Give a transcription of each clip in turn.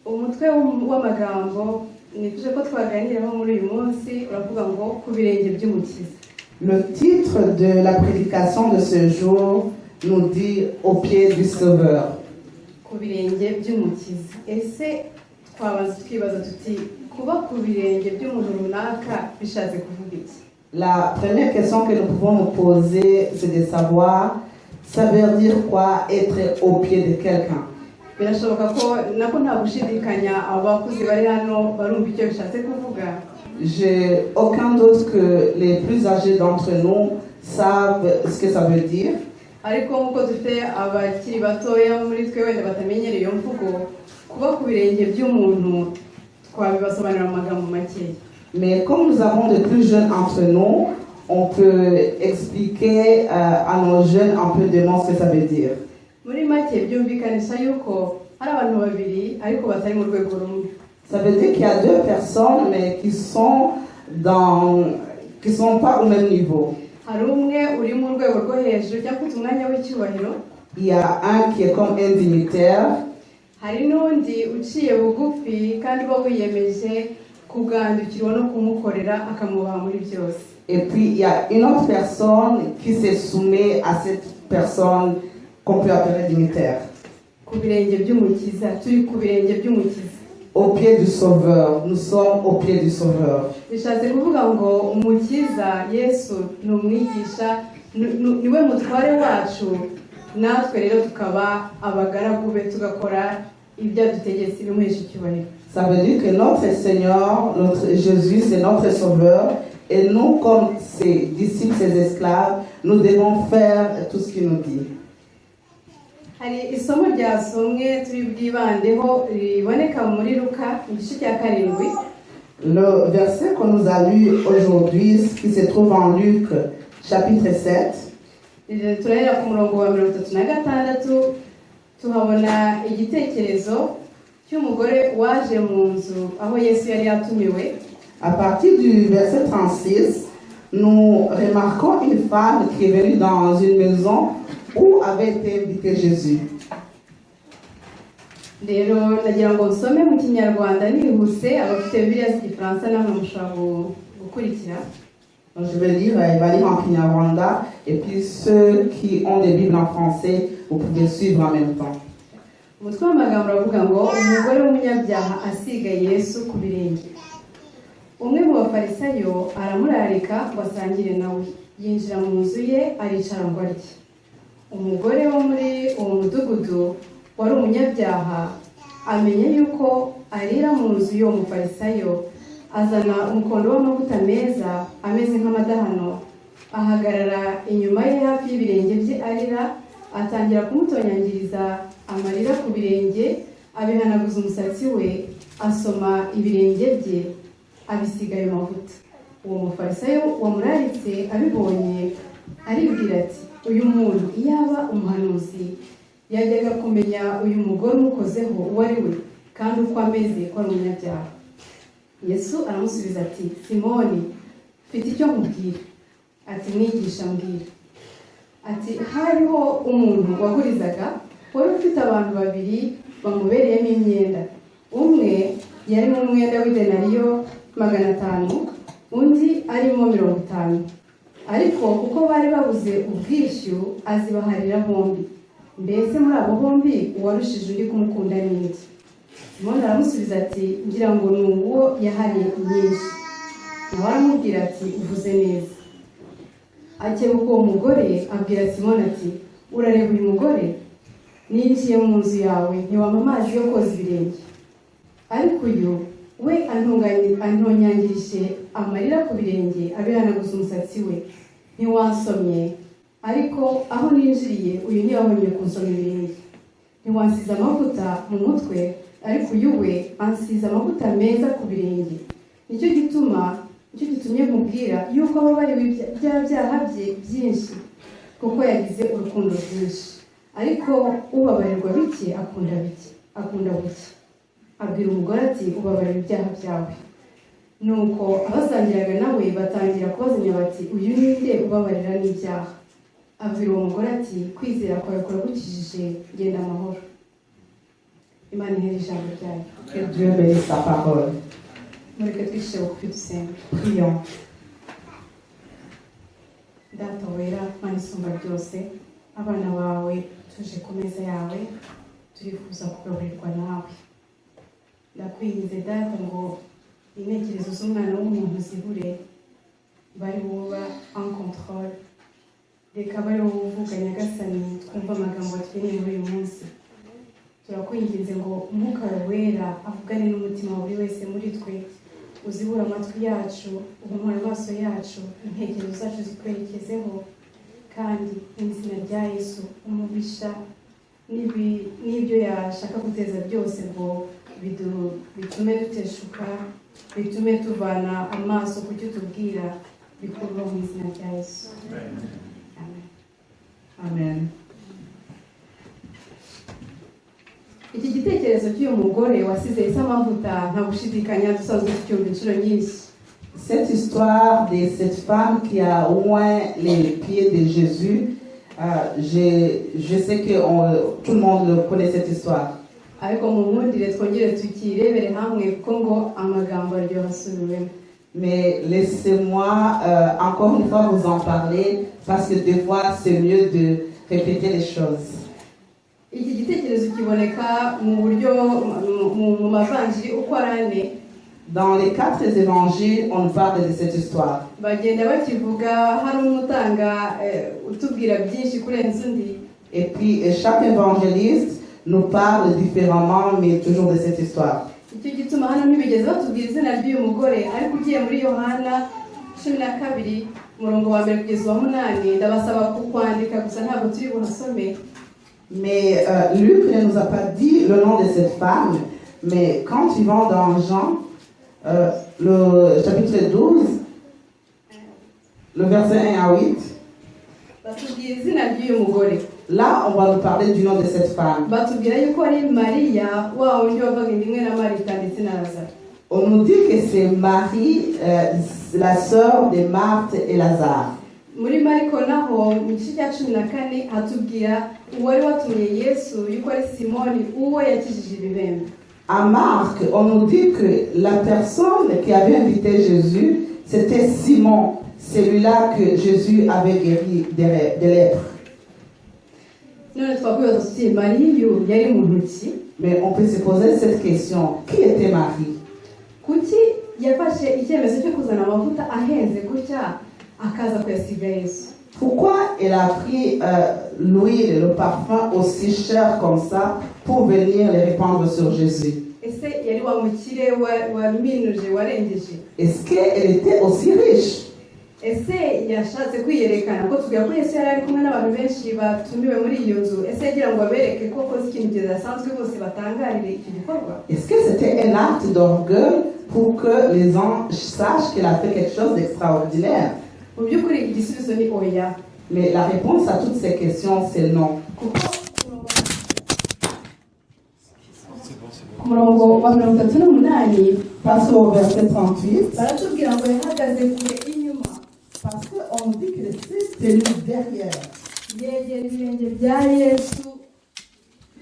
Umutwe w'amagambo nifuje ko twaganiraho muri uyu munsi uravuga ngo ku birenge by'Umukiza. Le titre de la prédication de ce jour nous dit au pied du Sauveur. Ku birenge by'Umukiza. Ese twabanza twibaza tuti kuba ku birenge by'umuntu runaka bishatse kuvuga iki? La première question que nous pouvons nous poser, c'est de savoir, ça veut dire quoi être au pied de quelqu'un? Birashoboka ko nako nta gushidikanya abakuze bari hano barumva icyo bishatse kuvuga. J'ai aucun doute que les plus âgés d'entre nous savent ce que ça veut dire. Ariko nk'uko dufite abakiri batoya muri twe wenda batamenyereye iyo mvugo, kuba ku birenge by'umuntu twabibasobanurira mu magambo makeya. Mais comme nous avons de plus jeunes entre nous, on peut expliquer à nos jeunes un peu de mots ce que ça veut dire. Muri make byumvikanisha yuko hari abantu babiri ariko batari mu rwego rumwe. Ça veut dire qu'il y a deux personnes, mais qui sont pas au même niveau. Hari umwe uri mu rwego rwo hejuru cyangwa ufite umwanya w'icyubahiro. Il y a un qui est comme un dignitaire, Hari n'undi uciye bugufi kandi uba wiyemeje kugandukirwa no kumukorera akamwubaha muri byose. Et puis il y a une autre personne qui s'est soumise à cette personne qu'on peut appeler dignitaire. Ku birenge by'Umukiza, turi ku birenge by'Umukiza. Au pied du Sauveur, nous sommes au pied du Sauveur. Bishatse kuvuga ngo Umukiza Yesu ni umwigisha, niwe mutware wacu, natwe rero tukaba abagaragu be, tugakora ibyo adutegetse bimuhesha icyubahiro. Ça veut dire que notre Seigneur, notre Jésus, c'est notre Sauveur. Et nous, comme ses disciples, ses esclaves, nous devons faire tout ce qu'il nous dit. Hari isomo ryasomwe turi bwibandeho riboneka muri Luka mu gice cya 7. Le verset qu'on nous a lu aujourd'hui, qui se trouve en Luc chapitre 7, Turahera ku murongo wa 36, tuhabona igitekerezo cy'umugore waje mu nzu aho Yesu yari yatumiwe. À partir du verset 36, nous remarquons une femme qui est venue dans une maison où avait été invité Jésus. Rero ndagira ngo nsome mu Kinyarwanda nihuse, abafite Bibiliya z'Igifaransa namwe mushobora gukurikira. Donc, je vais lire, il va lire en Kinyarwanda, et puis ceux qui ont des Bibles en français, vous pouvez suivre en même temps. Umutwe w'amagambo uravuga ngo umugore w'umunyabyaha asiga Yesu ku birenge. Umwe mu Bafarisayo aramurarika ngo asangire nawe. Yinjira mu nzu ye, aricara ngo arye. Umugore wo muri uwo mudugudu wari umunyabyaha amenya yuko arira mu nzu y'uwo Mufarisayo, azana umukondo w'amavuta meza ameze nk'amadahano, ahagarara inyuma ye hafi y'ibirenge bye arira, atangira kumutonyangiriza amarira ku birenge, abihanaguza umusatsi we, asoma ibirenge bye, abisiga ayo mavuta. Uwo Mufarisayo wamuraritse abibonye aribwira ati: "Uyu muntu iyaba umuhanuzi yajyaga kumenya uyu mugore umukozeho uwo ari we kandi uko ameze, ko ari umunyabyaha." Yesu aramusubiza ati: "Simoni, mfite icyo nkubwira." Ati: "Mwigisha, mbwira." Ati: "Hariho umuntu wagurizaga wari ufite abantu babiri bamubereyemo imyenda. Umwe yarimo umwenda w'idenariyo 500, undi arimo 50. Ariko kuko bari babuze ubwishyu, azibaharira bombi. Mbese muri abo bombi uwarushije undi kumukunda ni nde?" Simoni aramusubiza ati: "Ngira ngo ni uwo yahariye nyinshi." Nawe aramubwira ati: "Uvuze neza." Akebuka uwo mugore, abwira Simoni ati: "Urareba uyu mugore? Ninjiye mu nzu yawe ntiwampa amazi yo koza ibirenge, ariko uyu we antonyangirije amarira ku birenge, abihanaguza umusatsi we. Ntiwansomye, ariko aho ninjiriye uyu ntiyahwemye kunsoma ibirenge. Ntiwansize amavuta mu mutwe, ariko uyu we ansize amavuta meza ku birenge. Nicyo gituma, nicyo gitumye nkubwira yuko ababariwe bya byaha bye byinshi, kuko yagize urukundo rwinshi. Ariko ubabarirwa bike akunda bike, akunda buke." Abwira umugore ati: "Ubabarira ibyaha byawe." Nuko abasangiraga nawe batangira kubazanya bati: "Uyu ni nde ubabarira n'ibyaha?" Abwira uwo mugore ati: "Kwizera kwawe kuragukijije, genda amahoro." Imana ihere ijambo ryayo. Que Dieu bénisse sa parole. Mureke twicishe bugufi dusenge. Prions. Data wera, Mana isumba byose, abana bawe tuje ku meza yawe, turifuza kugaburirwa nawe. Ndakwinginze Data ngo intekerezo z'umwana w'umuntu zibure, bari buba en contrôle. Reka bari wowe uvuga, Nyagasani, twumve amagambo watugeneye muri uyu munsi. Turakwinginze ngo Umwuka wawe Wera avugane n'umutima wa buri wese muri twe, uzibure amatwi yacu, uhumure amaso yacu, intekerezo zacu zikwerekezeho. Kandi mu izina rya Yesu, umubisha n'ibyo yashaka guteza byose ngo bitume duteshuka, bitume tuvana amaso ku cyo utubwira, bikurwa mu izina rya Yesu. Amen. Amen. Iki gitekerezo cy'uyu mugore wasize Yesu amavuta, nta gushidikanya dusanzwe tucyumva inshuro nyinshi. Cette histoire de cette femme qui a oint les pieds de Jésus, je sais que tout le monde le connaît, cette histoire. Ariko munkundire twongere tukirebere hamwe kuko ngo amagambo aryoha asubiwemo. Mais laissez-moi encore une fois vous en parler parce que des fois c'est mieux de répéter les choses. Iki gitekerezo kiboneka mu buryo mu mavanjiri uko ari ane. Dans les quatre évangiles, on parle de cette histoire. Bagenda bakivuga, hari umwe utanga utubwira byinshi kurenza undi. Et puis chaque évangéliste nous parle différemment, mais toujours de cette histoire. Icyo gituma hano ntibigeze batubwira izina ry'uyu mugore, ariko ugiye muri Yohana 12, umurongo wa mbere kugeza uwa munani, ndabasaba kukwandika gusa, ntabwo turi buhasome. Mais Luc ne nous a pas dit le nom de cette femme, mais quand tu vas dans Jean, le chapitre 12, le verset 1 à 8, batubwira izina ry'uyu mugore. Là on va nous parler du nom de cette femme. Batubwira yuko ari Mariya wa wundi wavaga inda imwe na Marita ndetse na Lazaro. On nous dit que c'est Marie, la sœur de Marthe et Lazare. Muri Mariko naho mu gice cya 14 hatubwira uwari watumye Yesu yuko ari Simoni uwo yakijije ibibembe. À Marc, on nous dit que la personne qui avait invité Jésus, c'était Simon, celui-là que Jésus avait guéri de lèpre. None twakwibaza tuti Mariya uyu yari muntu ki? Mais on peut se poser cette question: qui était Marie? Kuki yafashe icyemezo cyo kuzana amavuta ahenze gutya akaza kuyasiga Yesu? Pourquoi elle a pris l'huile, le parfum aussi cher comme ça pour venir les répandre sur Jésus? Ese yari wa mukire waminuje warengeje? Est-ce qu'elle était aussi riche? Ese yashatse kwiyerekana ko tubwira ko Yesu yari ari kumwe n'abantu benshi batumiwe muri iyo nzu, ese yagira ngo abereke ko akoze ikintu kidasanzwe bose batangarire icyo gikorwa? Est-ce que c'était un acte d'orgueil pour que les gens sachent qu'elle a fait quelque chose d'extraordinaire? Mu by'ukuri igisubizo ni oya. Mais la réponse à toutes ces questions, c'est non. Kuko ku murongo wa 38, Parce qu'au verset 38, baratubwira ngo yahagaze kure inyuma, parce qu'on dit que s'est tenu derrière. Yegera ibirenge bya Yesu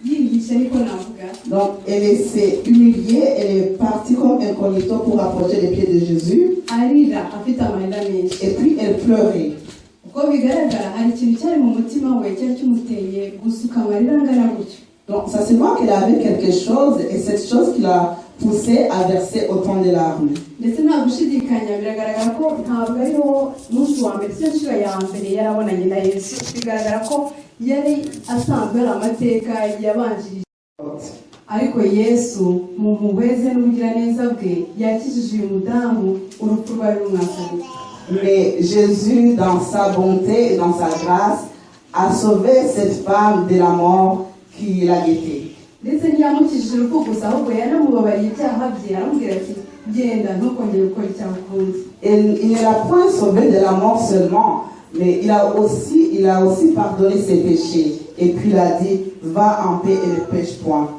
yihishe, niko navuga. Donc, elle s'est humiliée, elle est partie comme incognito pour approcher les pieds de Jésus. Arira afite amarira menshi. Et puis, elle pleurait. Uko bigaragara hari ikintu cyari mu mutima we cyari kimuteye gusuka amarira angana gutyo. Donc, ça se voit qu'elle avait quelque chose, et cette chose qui l'a poussée à verser autant de larmes. Ndetse nta gushidikanya biragaragara ko ntabwo ariwo munsi wa mbere, siyo nshuro ya mbere yarabonanye na Yesu. Bigaragara ko yari asanzwe ari amateka yabanjirije, ariko Yesu mu mpuhwe ze n'ubugiraneza bwe yakijije uyu mudamu urupfu rwari rumwasaniye. Mais Jésus, dans sa bonté et dans sa grâce, a sauvé cette femme de la mort qui l'a guettée. Ndetse ntiyamukijije urupfu gusa, ahubwo yanamubabariye ibyaha bye, aramubwira ati genda ntukongere gukora icyaha ukundi. Et il ne l'a point sauvée de la mort seulement, mais il a aussi pardonné ses péchés. Et puis il a dit: va en paix et ne pèche point.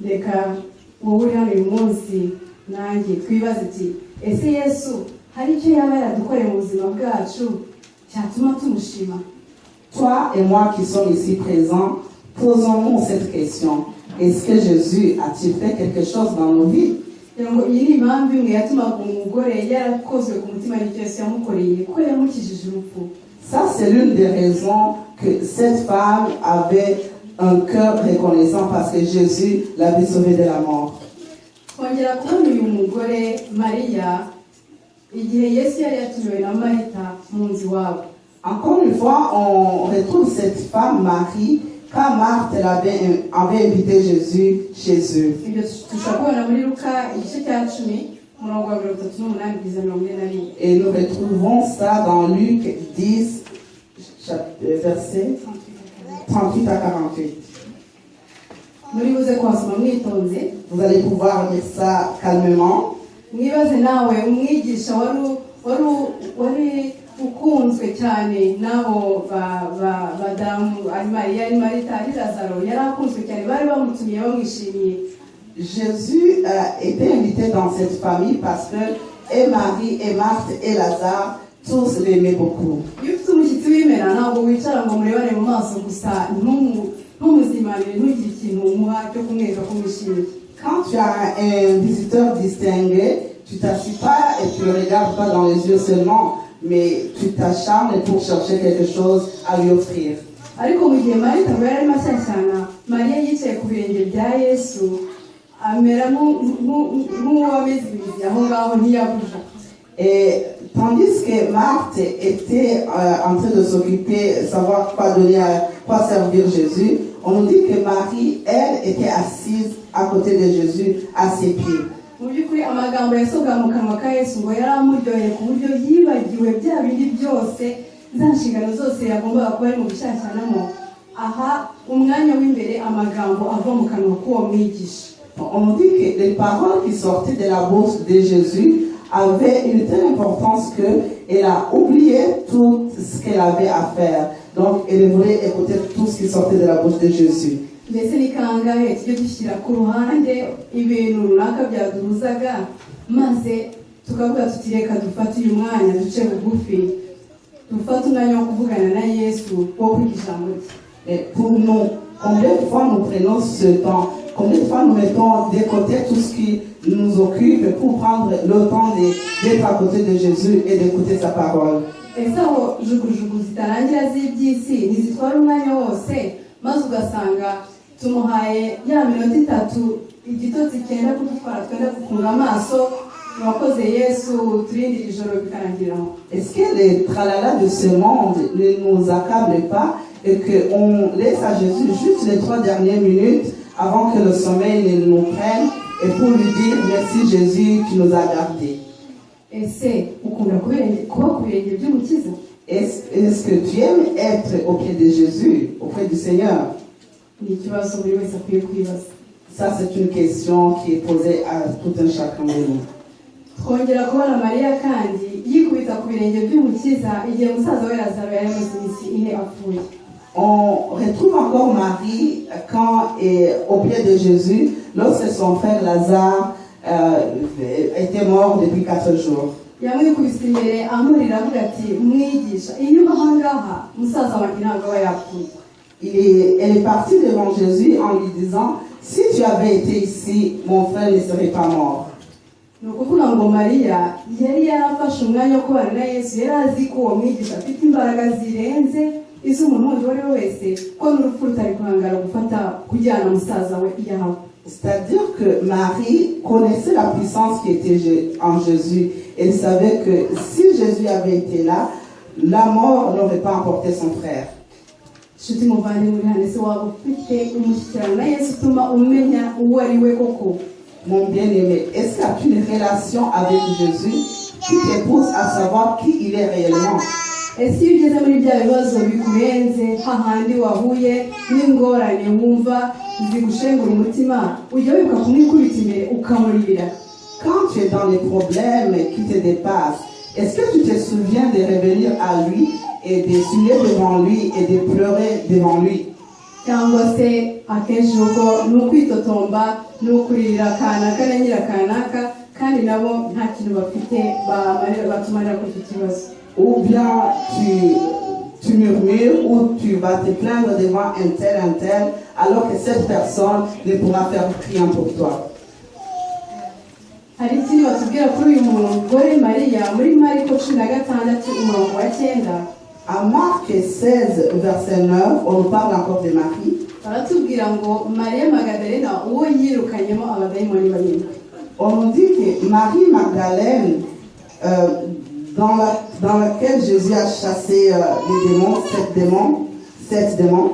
Reka wowe uri hano uyu munsi nanjye twibaze ati ese Yesu hari icyo yaba yaradukoreye mu buzima bwacu cyatuma tumushima? Toi et moi qui sommes ici présents, posons-nous cette question. Est-ce que Jésus a-t-il fait quelque chose dans nos vies? Kugira ngo iyi ni impamvu imwe yatumaga umugore yarakozwe ku mutima n'icyo Yesu yamukoreye, kuko yamukijije urupfu. Ça, c'est l'une des raisons que cette femme avait un cœur reconnaissant, parce que Jésus l'avait sauvée de la mort. Twongera kubona uyu mugore Mariya igihe Yesu yari yatumiwe na Marita mu nzu iwabo. Encore une fois, on retrouve cette femme Marie quand Marthe avait invité Jésus chez eux. Ibyo dushobora kubona muri Luka igice cya 10, umurongo wa 38 kugeza 41. Et nous retrouvons ça dans Luc 10, verset 38 à 48. Muri buze kuhasoma mwitonze. Vous allez pouvoir lire ça calmement. Mwibaze nawe umwigisha wari wari wari ukunzwe cyane n'abo badamu, ari Mariya, ari Marita, ari Lazaro, yari akunzwe cyane, bari bamutumiye bamwishimiye. Jésus était invité dans cette famille parce que et Marie et Marthe et Lazare, tous l'aimaient beaucoup. Iyo ufite umushyitsi w'imena, ntabwo wicara ngo murebane mu maso gusa, ntumuzimanire, ntugire ikintu umuha cyo kumwereka ko mwishimiye. Quand tu as un visiteur distingué, tu t'assieds pas et tu le regardes pas dans les yeux seulement, mais tu t'acharnes pour chercher quelque chose à lui offrir. Ariko mu gihe Marita ngo yari arimo ashyashyana, Mariya yicaye ku birenge bya Yesu, amera nk'uwameze imizi aho ngaho, ntiyabuja. Et tandis que Marthe était en train de s'occuper, savoir quoi donner, quoi servir Jésus, on nous dit que Marie, elle, était assise à côté de Jésus, à ses pieds. Mu by'ukuri amagambo yasohokaga mu kanwa ka Yesu ngo yari amuryoheye ku buryo yibagiwe bya bindi byose, za nshingano zose yagombaga kuba ari mu gushyashyanamo, aha umwanya w'imbere amagambo ava mu kanwa k'uwo mwigisha. On nous dit que les paroles qui sortaient de la bouche de Jésus avaient une telle importance qu'elle a oublié tout ce qu'elle avait à faire. Donc, elle voulait écouter tout ce qui sortait de la bouche de Jésus. Mbese ni kangahe tujye dushyira ku ruhande ibintu runaka byaduhuzaga, maze tukavuga tuti: "Reka dufate uyu mwanya, duce bugufi, dufate umwanya wo kuvugana na Yesu, wo kwiga ijambo rye"? Mais pour nous, combien de fois nous prenons ce temps? Combien de fois nous mettons de côté tout ce qui nous occupe pour prendre le temps d'être à côté de Jésus et d'écouter sa parole? Ese aho jugujugu zitarangira z'iby'isi ntizitwara umwanya wose, maze ugasanga tumuhaye ya minota 3, igitotsi cyenda kudutwara, twenda gufunga amaso, "Urakoze Yesu, turindire ijoro", bikarangiraho? Est-ce que les tralala de ce monde ne nous accablent pas et qu'on laisse à Jésus juste les 3 dernières minutes avant que le sommeil ne nous prenne et pour lui dire: "Merci Jésus, tu nous as gardés"? Ese ukunda kuba ku birenge by'Umukiza? Est-ce que tu aimes être au pied de Jésus, auprès du Seigneur? Ni ikibazo buri wese akwiye kwibaza. Ça, c'est une question qui est posée à tout un chacun de nous. Twongera kubona Mariya kandi yikubita ku birenge by'Umukiza igihe musaza we Lazaro yari amaze iminsi 4 apfuye. On retrouve encore Marie quand est au pied de Jésus, lorsque son frère Lazare était mort depuis 4 jours. Yamwikubise imbere amurira, avuga ati: "Mwigisha, iyo uba aha ngaha musaza wanjye ntabwo aba yapfuye." Elle est partie devant Jésus en lui disant: "Si tu avais été ici, mon frère ne serait pas mort." Ni ukuvuga ngo Mariya yari yarafashe umwanya wo kubana na Yesu, yari azi ko uwo mwigisha afite imbaraga zirenze iz'umuntu wundi uwo ari we wese, ko n'urupfu rutari guhangara gufata kujyana musaza we yahawe. C'est-à-dire que Marie connaissait la puissance qui était en Jésus. Elle savait que si Jésus avait été là, la mort n'aurait pas emporté son frère. Nshuti muvandimwe uri hano, ese waba ufite umushyikirano na Yesu utuma umenya uwo ari we koko? Mon bien-aimé, est-ce que tu as une relation avec Jésus qui te pousse à savoir qui il est réellement? Ese iyo ugeze muri bya bibazo bikurenze, hahandi wahuye n'ingorane wumva zigushengura umutima, ujya wibuka kumwikubita imbere ukamurira? Quand tu es dans les problèmes qui te dépassent, est-ce que tu te souviens de revenir à lui et de s'humilier devant lui et de pleurer devant lui? Cyangwa se akenshi uko ni ukwitotomba, ni ukuririra kanaka na nyirakanaka, kandi nabo nta kintu bafite batumarira kuri icyo kibazo? Ou bien tu, tu murmures ou tu vas te plaindre devant un tel, alors que cette personne ne pourra faire rien pour toi. Hari ikindi batubwira kuri uyu mugore Mariya muri Mariko 16 umurongo wa 9. À Marc 16, verset 9, on nous parle encore de Marie. Baratubwira ngo Mariya Magadalena uwo yirukanyemo abadayimoni barindwi. On nous dit que Marie Magdalène, dans laquelle Jésus a chassé les démons, sept démons, sept démons.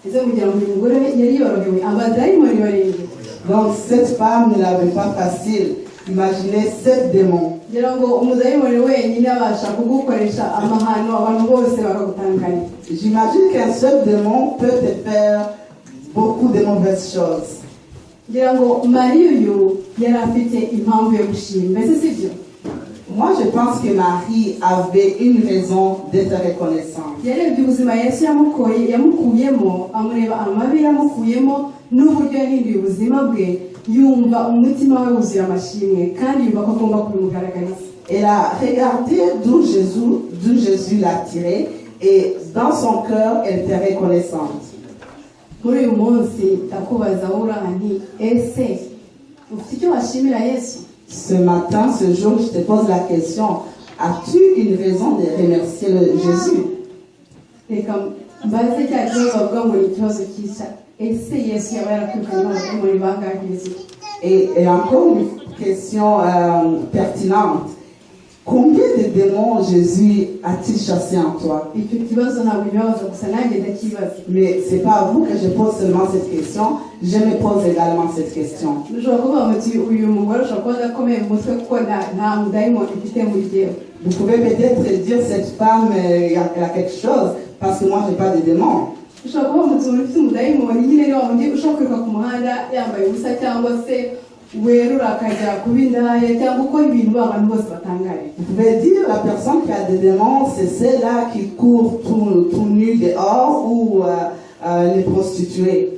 Ese kugira ngo uyu mugore yari yorohewe abadayimoni barindwi? Donc cette femme ne l'avait pas facile. Imaginez sept démons. Ngira ngo umudayimoni wenyine abasha kugukoresha amahano abantu bose bakagutangarira. J'imagine qu'un seul démon peut te faire beaucoup de mauvaises choses. Ngira ngo Mariya uyu yari afite impamvu yo gushima mbese si byo? Moi, je pense que Marie avait une raison d'être reconnaissante. Yarebye ubuzima Yesu yamukoye yamukuyemo amureba amabi yamukuyemo n'uburyo yahinduye ubuzima bwe yumva umutima we wuzuye amashimwe kandi yumva ko agomba kubimugaragariza. Elle a regardé d'où Jésus l'a tirée et dans son cœur, elle était reconnaissante. Muri uyu munsi ndakubaza wowe uri aha nti ese ufite icyo washimira Yesu? Ce matin, ce jour, je te pose la question, as-tu une raison de remercier le Jésus? Reka mbaze cya kibazo bavuga ngo ni ikibazo cyica ese Yesu yaba yarakwirukanye abadayimoni bangahe kugeza ubu? Et encore une question pertinente. Combien de démons Jésus a-t-il chassé en toi? Icyo kibazo ntabwo nkibabaza gusa nanjye ndakibaza. Mais c'est pas à vous que je pose seulement cette question, je me pose également cette question. Mushobora kuvuga muti uyu mugore ushobora kuba adakomeye mu mutwe kuko nta nta mudayimoni mfite muri jyewe. Vous pouvez peut-être dire cette femme, elle a quelque chose parce que moi j'ai pas de démons. Ushobora kuvuga muti umuntu ufite umudayimoni nyine ni wa wundi ushobora kwiruka ku muhanda yambaye ubusa cyangwa se werura akajya kuba indaya cyangwa ukora ibintu ba bantu bose batangariye. Vous pouvez dire la personne qui a des démons, c'est celle-là qui court tout nu dehors ou les prostituées.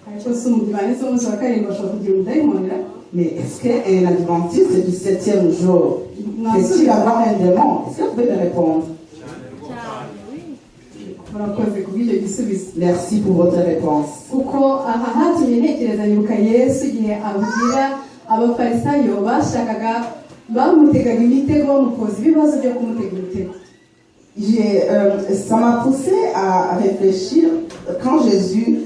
Ariko si umudivantiste w'umunsi wa karindwi bashobora kugira umudayimoni ra? Mais est-ce qu'un adventiste du septième jour peut-il avoir un démon? Est-ce que vous pouvez me répondre? Murakoze kubw'icyo gisubizo. Merci pour votre réponse. Kuko aha hatumye ntekereza nibuka Yesu igihe abwira abafarisayo bashakaga bamutegaga imitego bamukoza ibibazo byo kumutega imitego. Ça m'a poussé à réfléchir quand Jésus,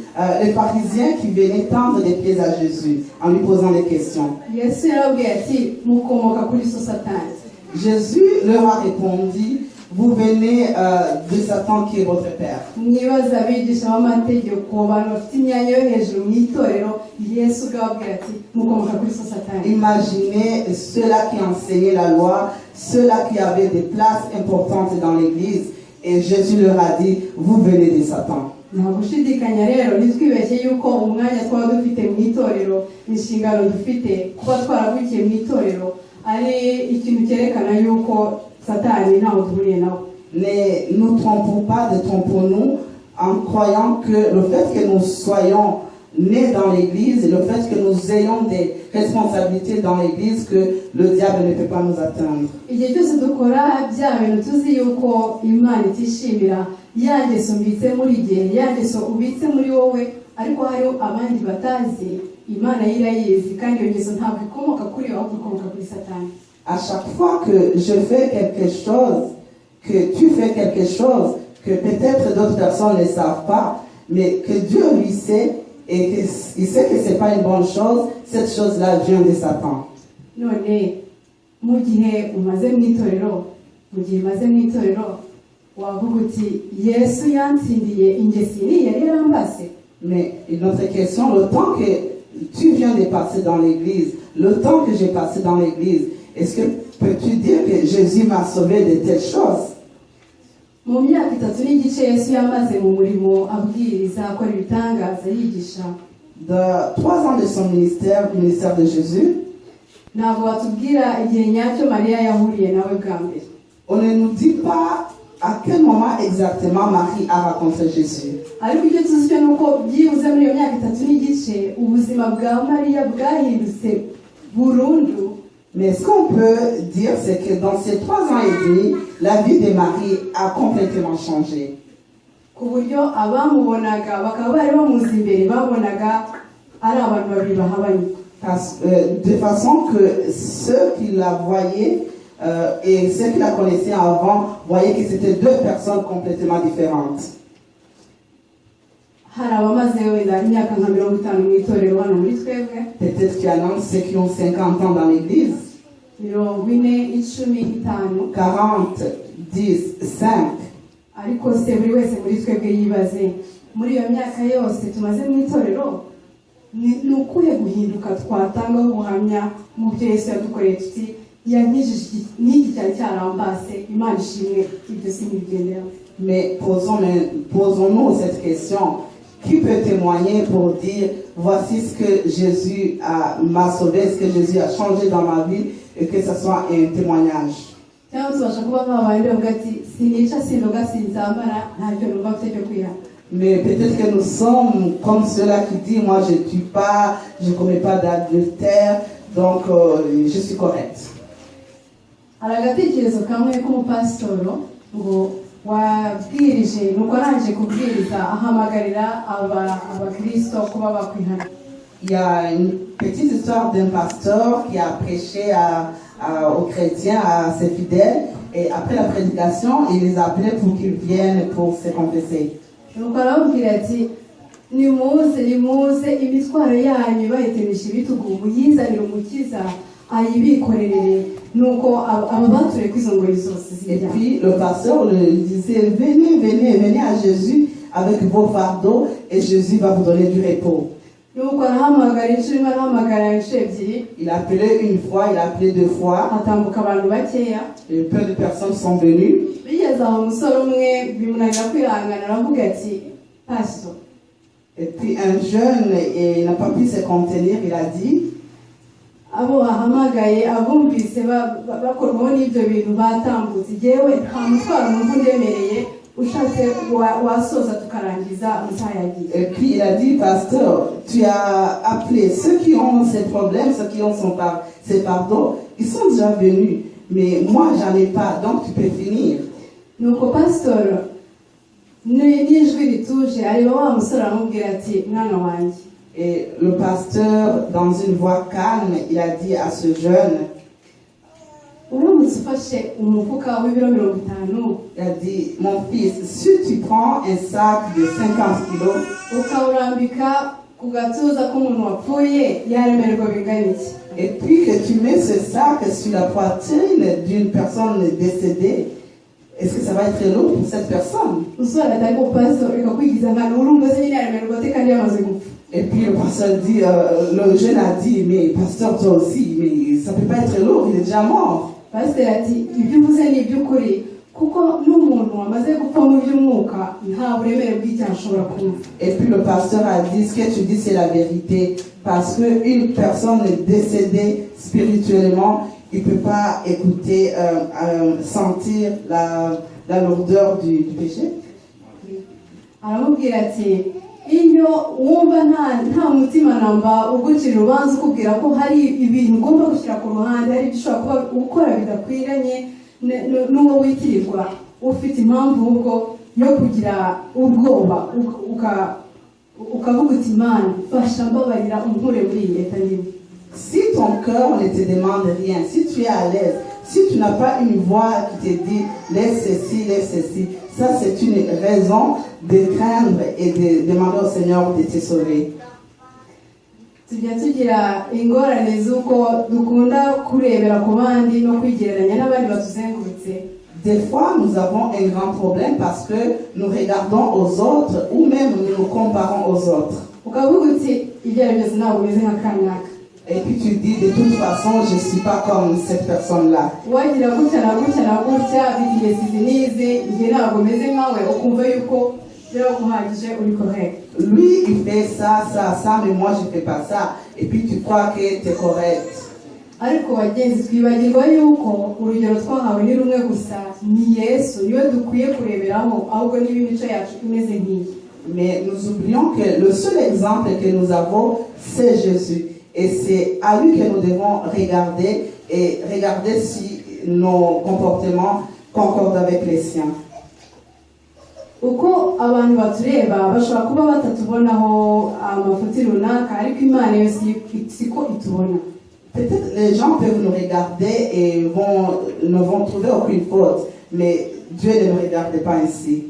les pharisiens qui venaient tendre des pieds à Jésus en lui posant des questions. Yesu yarababwiye ati mukomoka kuri so Satani. Jésus leur a répondu, vous venez de Satan qui est votre père. Mwibaza abigisha b'amategeko abantu bafite imyanya yo hejuru mu itorero Yesu ubwe ababwira ati mukomoka kuri so Satani. Imaginez ceux-là qui enseignaient la loi, ceux-là qui avaient des places importantes dans l'église, et Jésus leur a dit, vous venez de Satan. Nta gushidikanya rero ntitwibeshye yuko umwanya twaba dufite mu itorero inshingano dufite kuba twaravukiye mu itorero ari ikintu cyerekana yuko Satani ntaho duhuriye nawe. Ne nous trompons pas, détrompons-nous en croyant que le fait que nous soyons nés dans l'église et le fait que nous ayons des responsabilités dans l'église, que le diable ne peut pas nous atteindre. Igihe cyose dukora bya bintu tuzi yuko Imana itishimira ya ngeso mbitse muri gihe ya ngeso ubitse muri wowe ariko hariho abandi batazi Imana yo irayizi kandi iyo ngeso ntabwo ikomoka kuri yo ahubwo ikomoka kuri Satani. À chaque fois que je fais quelque chose, que tu fais quelque chose que peut-être d'autres personnes ne savent pas, mais que Dieu lui sait et qu'il sait que c'est pas une bonne chose, cette chose-là vient de Satan. None mu gihe umaze mu itorero mu gihe umaze mu itorero wavuga uti Yesu yantsindiye ingeso iyi yari yarambase? Mais une autre question, le temps que tu viens de passer dans l'église, le temps que j'ai passé dans l'église, est-ce que peux-tu dire que Jésus m'a sauvé de telles choses? Mu myaka 3 n'igice Yesu yamaze mu murimo abwiriza akora ibitangaza yigisha. De 3 ans de son ministère, du ministère de Jésus, ntabwo batubwira igihe nyacyo Mariya yahuriye nawe bwa mbere. On ne nous dit pas à quel moment exactement Marie a rencontré Jésus. Ariko icyo tuzi cyo ni uko byibuze muri iyo myaka 3 n'igice ubuzima bwa Mariya bwahindutse burundu. Mais ce qu'on peut dire, c'est que dans ces 3 ans et demi, la vie de Marie a complètement changé. Ku buryo abamubonaga bakaba bari bamuzi imbere babonaga ari abantu babiri bahabanye. De façon que ceux qui la voyaient et ceux qui la connaissaient avant voyaient que c'était deux personnes complètement différentes. Hari abamaze wenda imyaka nka 50 mu itorero hano muri twebwe. Peut-être qu'il y en a ceux qui ont 50 ans dans l'église, 40, 10, 5. 40, 10, 5. Ariko se buri wese muri twebwe yibaze muri iyo myaka yose tumaze mu itorero ni ni ukuhe guhinduka twatangaho ubuhamya mu byo Yesu yadukoreye tuti yankijije iki- n'iki cyari cyarambase Imana ishimwe ibyo sinkibigenderaho. Mais posons-nous cette question. Qui peut témoigner pour dire, voici ce que Jésus m'a sauvé, ce que Jésus a changé dans ma vie, et que ce soit un témoignage? Cyangwa tubasha kuba nk'abandi bavuga ati sinica sindoga sinzambara ntacyo numva mfite cyo kwihana. Mais peut-être que nous sommes comme ceux-là qui disent, moi je ne tue pas, je ne commets pas d'adultère, donc je suis correct. Hari agatekerezo kamwe k'umupasitoro ngo wabwirije nuko arangije kubwiriza ahamagarira aba abakirisito kuba bakwihana. Il y a une petite histoire d'un pasteur qui a prêché aux chrétiens, à ses fidèles, et après la prédication, il les a appelés pour qu'ils viennent pour se confesser. Nuko arababwira ati nimuze nimuze imitwaro yanyu ibahetemisha ibitugu muyizanire umukiza ayibikorerere nuko aba aba bature ko izo ngoyi zose Et zijya. Puis le pasteur le disait, venez, venez, venez à Jésus avec vos fardeaux et Jésus va vous donner du repos. Nuko arahamagara inshuro imwe arahamagara inshuro ebyiri. Il a appelé une fois, il a appelé deux fois, hatambuka abantu bakeya. Et peu de personnes sont venues. Bigeze aho umusore umwe bimunanira kwihangana aravuga ati pasito. Et puis un jeune, et il n'a pas pu se contenir, il a dit, abo bahamagaye abumvise ba- ba- bakorwaho n'ibyo bintu batambutse yewe nta mutwaro numva undemereye ushatse wa- wasoza tukarangiza amasaha yagiye. Et puis il a dit, pasteur, tu as appelé ceux qui ont ces problèmes, ceux qui ont ces fardeaux, ils sont déjà venus, mais moi j'en ai pas, donc tu peux finir. Nuko pasitori ni- n'ijwi rituje areba wa musore aramubwira ati mwana wanjye. Et le pasteur, dans une voix calme, il a dit à ce jeune, uramutse ufashe umufuka w'ibiro 50 il a dit, mon fils, si tu prends un sac de 50 kilos ukawurambika ku gatuza k'umuntu wapfuye yaremererwa bingana iki? Et puis que tu mets ce sac sur la poitrine d'une personne décédée, est-ce que ça va être lourd pour cette personne? Umusore ati ariko pastor reka kwigiza nkana urumva se nyine yaremererwa ate kandi yamaze gupfa? Et puis le pasteur dit, le jeune a dit, mais pasteur, toi aussi, mais ça peut pas être lourd, il est déjà mort. Pasiteri ati ibyo uvuze ni iby'ukuri kuko n'umuntu wamaze gupfa mu by'umwuka nta buremere bw'icyaha ashobora kumva. Et puis le pasteur a dit, ce que tu dis, c'est la vérité, parce qu'une personne décédée spirituellement, il ne peut pas écouter, sentir la lourdeur du péché. Aramubwira ati iyo wumva nta nta mutima namba ugucira urubanza ukubwira ko hari ibintu ugomba gushyira ku ruhande hari ibyo ushobora kuba gukora bidakwiranye n- n- n'uwo witirirwa ufite impamvu ahubwo yo kugira ubwoba uka- ukavuga uti Imana fasha mbabarira unkure muri iyi leta ndimo. Si ton cœur ne te demande rien, si tu es à l'aise, si tu n'as pas une voix qui te dit laisse ceci, laisse ceci, ça c'est une raison de craindre et de demander au Seigneur de te sauver. Tujya tugira ingorane z'uko dukunda kurebera ku bandi no kwigereranya n'abandi batuzengurutse. Des fois, nous avons un grand problème parce que nous regardons aux autres ou même nous nous comparons aux autres. Ukavuga uti ibyo ari byo byose ntabwo umeze nka kanaka. Et puis tu dis, de toute façon, je ne suis pas comme cette personne-là. Wagira gutya na gutya na gutya afite ingeso izi n'izi njye ntabwo meze nkawe ukumva yuko biraguhagije uri correct. Lui, il fait ça, ça, ça, mais moi, je ne fais pas ça. Et puis tu crois que tu es correct. Ariko bagenzi twibagirwa yuko urugero twahawe ni rumwe gusa ni Yesu niwe dukwiye kureberaho ahubwo niba imico yacu imeze nk'iyi. Mais nous oublions que le seul exemple que nous avons, c'est Jésus. Et c'est à lui que nous devons regarder et regarder si nos comportements concordent avec les siens. Uko abantu batureba bashobora kuba batatubonaho amafuti runaka, ariko Imana yo siko itubona. Peut-être les gens peuvent nous regarder et ne vont trouver aucune faute, mais Dieu ne nous regarde pas ainsi.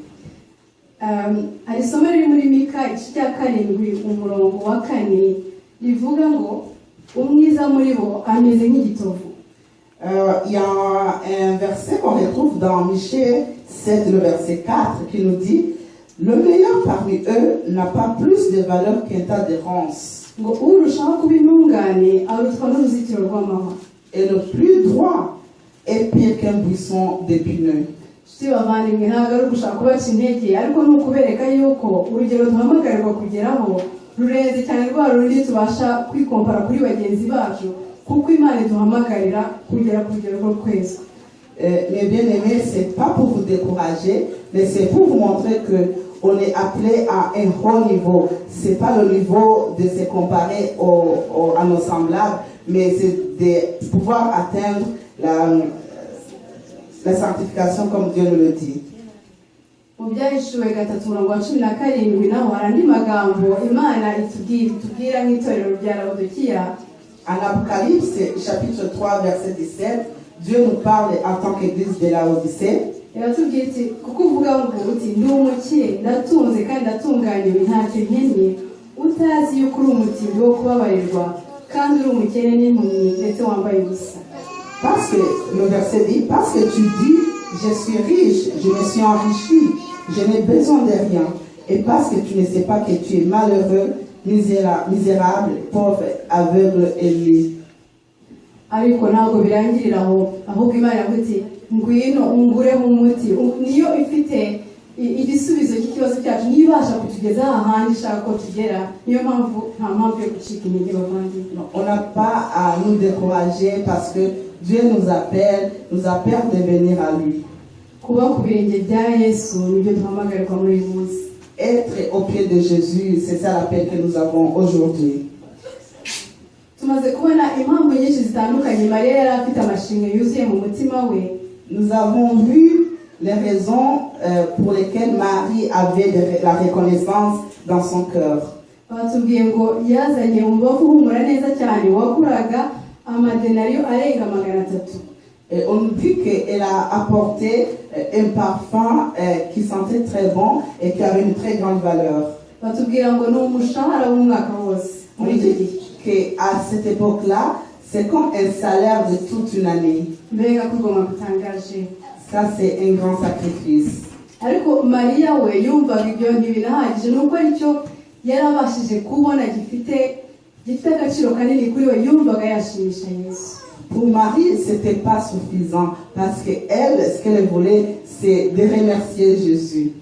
Hari isomo riri muri Mika igice cya 7, umurongo wa 4, rivuga ngo umwiza muri bo ameze nk'igitovu. Il y a un verset qu'on retrouve dans Michée 7, le verset 4, qui nous dit: «Le meilleur parmi eux n'a pas plus de valeur qu'un tas de ronces.» Ngo urushaho kuba intungane arutwa n'uruzitiro rw'amahwa. «Et le plus droit est pire qu'un buisson d'épineux.» Nshuti bavandimwe, ntabwo ari ugushaka kubaca intege, ariko ni ukubereka yuko urugero duhamagarirwa kugeraho rurenze cyane rwa rundi tubasha kwikompara kuri bagenzi bacu, kuko Imana iduhamagarira kugera ku rugero rwo kwezwa. Mes bien-aimés, c'est pas pour vous décourager, mais c'est pour vous montrer que on est appelé à un haut niveau. C'est pas le niveau de se comparer à nos semblables, mais c'est de pouvoir atteindre la sanctification comme Dieu nous le dit. Mu Byahishuwe 3, umurongo wa 17, naho hari andi magambo Imana itubwira nk'itorero rya Lawodokiya. En Apocalypse, chapitre 3, verset 17, Dieu nous parle en tant qu'église de Laodicée. Iratubwira iti kuko uvuga ngo uti ndi umukire, ndatunze kandi ndatunganiwe, ntacyo nkennye, utazi yuko uri umutindi wo kubabarirwa kandi uri umukene n'impumyi ndetse wambaye ubusa. Parce que le verset dit, parce que tu dis, je suis riche, je me suis enrichi, je n'ai besoin de rien. Et parce que tu ne sais pas que tu es malheureux, misérable, pauvre, aveugle et nu. Ariko ntabwo birangirira aho, ahubwo Imana iravuga iti ngwino ungureho umuti. Niyo ifite igisubizo cy'ikibazo cyacu, niyo ibasha kutugeza ahandi ishaka ko tugera. Niyo mpamvu nta mpamvu yo gucika intege, bavandimwe. Non, on n'a pas à nous décourager parce que Dieu nous appelle de venir à lui. Kuba ku birenge bya Yesu nibyo duhamagarirwa muri uyu munsi. Être au pied de Jésus, c'est ça l'appel que nous avons aujourd'hui. Tumaze kubona impamvu nyinshi zitandukanye Mariya yari afite amashimwe yuzuye mu mutima we. Nous avons vu les raisons pour lesquelles Marie avait la reconnaissance dans son cœur. Batubwiye ngo yazanye umubavu uhumura neza cyane waguraga amadenariyo arenga 300. Et on nous dit qu'elle a apporté un parfum qui sentait très bon et qui avait une très grande valeur. Batubwira ngo ni umushahara w'umwaka wose On muri icyo dit gihe. Qu'à cette époque-là, c'est comme un salaire de toute une année. Mbega kwigomwa gutangaje! Ça, c'est un grand sacrifice. Ariko Mariya we yumvaga ibyo ntibinahagije, nuko aricyo yari abashije kubona gifite agaciro kanini kuri we, yumvaga yashimisha Yesu. Pour Marie, c'était pas suffisant parce que elle, ce qu'elle voulait, c'est de remercier Jésus.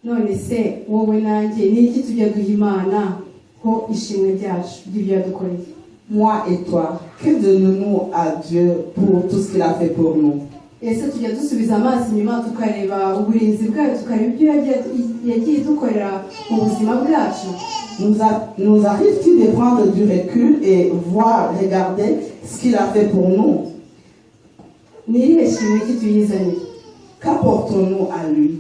None se wowe nanjye ni iki tujya duha Imana ho ishimwe ryacu ry'ibyo yadukoreye? Moi et toi, que donnons-nous à Dieu pour tout ce qu'il a fait pour nous? Ese tujya dusubiza amaso inyuma tukareba uburinzi bwayo, tukareba ibyo yagiye idukorera mu buzima bwacu? Nous arrive-t-il de prendre du recul et voir, regarder ce qu'il a fait pour nous? Ni irihe shimwe ki tuyizanira? Qu'apportons-nous à lui?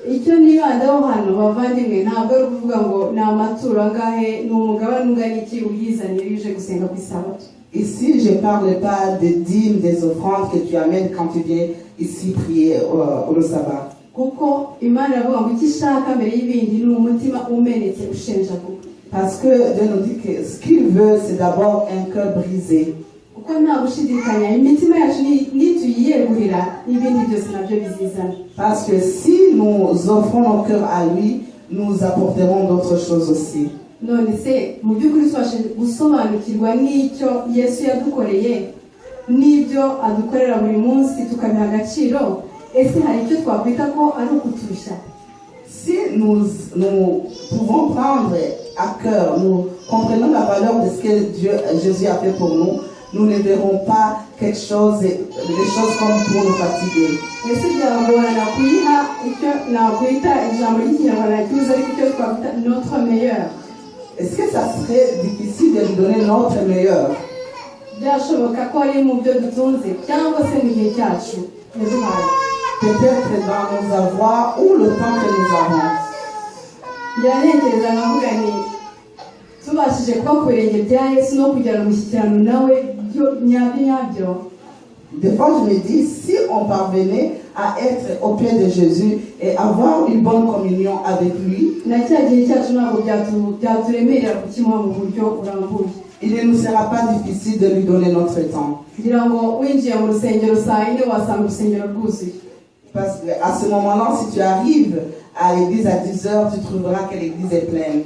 Icyo nibandaho hano, bavandimwe, ntabwo ari ukuvuga ngo ni amaturo angahe, ni umugabane ungana iki uyizanira iyo uje gusenga ku isabato. Ici, je ne parle pas des dîmes, des offrandes que tu amènes quand tu viens ici prier au sabbat. Kuko Imana iravuga ngo icyo ishaka mbere y'ibindi ni umutima umenetse ushenjaguwe. Parce que Dieu nous dit que ce qu'il veut, c'est d'abord un cœur brisé. Kuko nta gushidikanya, imitima yacu nituyiyegurira n'ibindi byose nabyo bizizana. Parce que si nous offrons nos cœurs à lui, nous apporterons d'autres choses aussi. None se mu by'ukuri tubashe gusobanukirwa n'icyo Yesu yadukoreye n'ibyo adukorera buri munsi, tukabiha agaciro, ese hari icyo twakwita ko ari ukuturushya? Si nous, nous pouvons prendre à cœur, nous comprenons la valeur de ce que Dieu, Jésus a fait pour nous, nous ne verrons pas quelque chose, des choses comme pour nous fatiguer. Ese byagorana kuyiha icyo nakwita, ijambo ry'ikinyarwanda cyuze, ariko icyo twakwita notre meilleur? Est-ce que ça serait difficile de lui donner notre meilleur? Byashoboka ko ari mu byo dutunze cyangwa se mu gihe cyacu yaduhaye. Peut-être dans nos avoirs ou le temps que nous avons. Njya ntekereza nkavuga ni tubashije kuba ku birenge bya Yesu no kugirana umushyikirano nawe byo nyabyo nyabyo. Des fois, je me dis, si on parvenait à être au pied de Jésus et avoir une bonne communion avec lui, na cya gihe cyacu ntabwo byaturemerera kukimuha mu buryo burambuye. Il ne nous sera pas difficile de lui donner notre temps. Kugira ngo winjiye mu rusengero saa yine wasanga urusengero rwuzuye. Parce qu'à ce moment-là, si tu arrives à l'église à 10 heures, tu trouveras que l'église est pleine.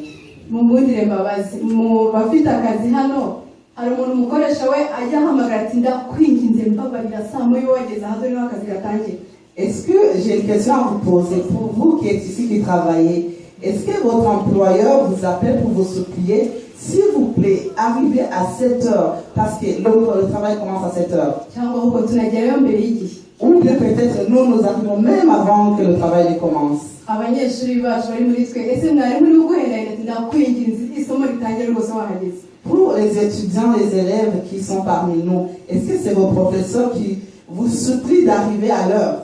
Mungundire mbabazi mu bafite akazi hano hari umuntu umukoresha we ajya ahamagara ati ndakwinginze mbabarira saa moya wageze aha dore niho akazi gatangiye. Est-ce que j'ai une question à vous poser? Pour vous qui êtes ici, qui travaillez, est-ce que votre employeur vous appelle pour vous supplier, s'il vous plaît, arrivez à 7 heures, parce que le travail commence à 7 heures? Cyangwa ahubwo tunagerayo mbere y'igihe. Ou bien peut-être nous, nous arrivons même avant que le travail ne commence. Abanyeshuri bacu bari muri twe ese mwarimu uri guhendahenda ati ndakwinginze isomo ritangire rwose wahageze? Pour les étudiants, les élèves qui sont parmi nous, est-ce que c'est vos professeurs qui vous supplient d'arriver à l'heure?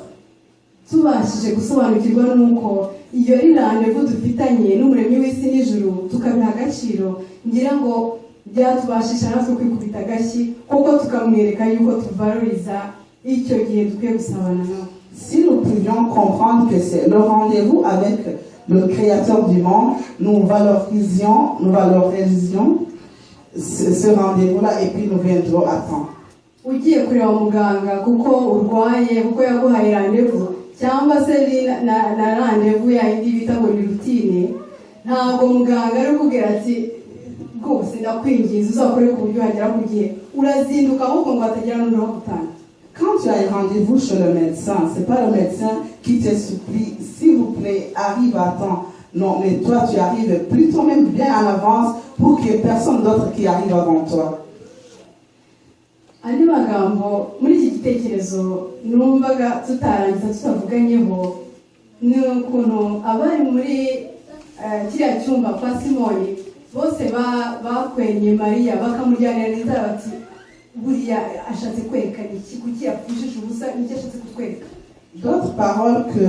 Tubashije gusobanukirwa n'uko iyo ari rendez-vous dufitanye n'umuremyi w'isi n'ijuru tukabiha agaciro ngira ngo byatubashisha natwe kwikubita agashyi kuko tukamwereka yuko tuvaloriza icyo gihe dukwiye gusabana nawe. Si nous pouvions comprendre que c'est le rendez-vous avec le Créateur du monde, nous valorisions ce rendez-vous-là et puis nous viendrons à temps. Ugiye kureba muganga kuko urwaye kuko yaguhaye rendez-vous cyangwa se ni na rendez-vous yayindi bita ngo ni routine ntabwo muganga ari kukubwira ati rwose ndakwinginze uzakore ku buryo wagera ku gihe urazinduka ahubwo ngo hatagira n'undi uhagutanga. Quand tu as un rendez-vous chez le médecin, c'est pas le médecin qui te supplie, s'il vous plaît, arrive à temps. Non, mais toi, tu arrives plutôt même bien en avance pour qu'il n'y ait personne d'autre qui arrive avant toi. Andi magambo muri iki gitekerezo numvaga tutarangiza tutavuganyeho ni ukuntu abari muri kiriya cyumba kwa Simoni bose bakwenye Mariya bakamujyanira inzara bati buriya ashatse kwerekana iki kuki yapfushije ubusa nicyo ashatse kutwereka. D'autres paroles que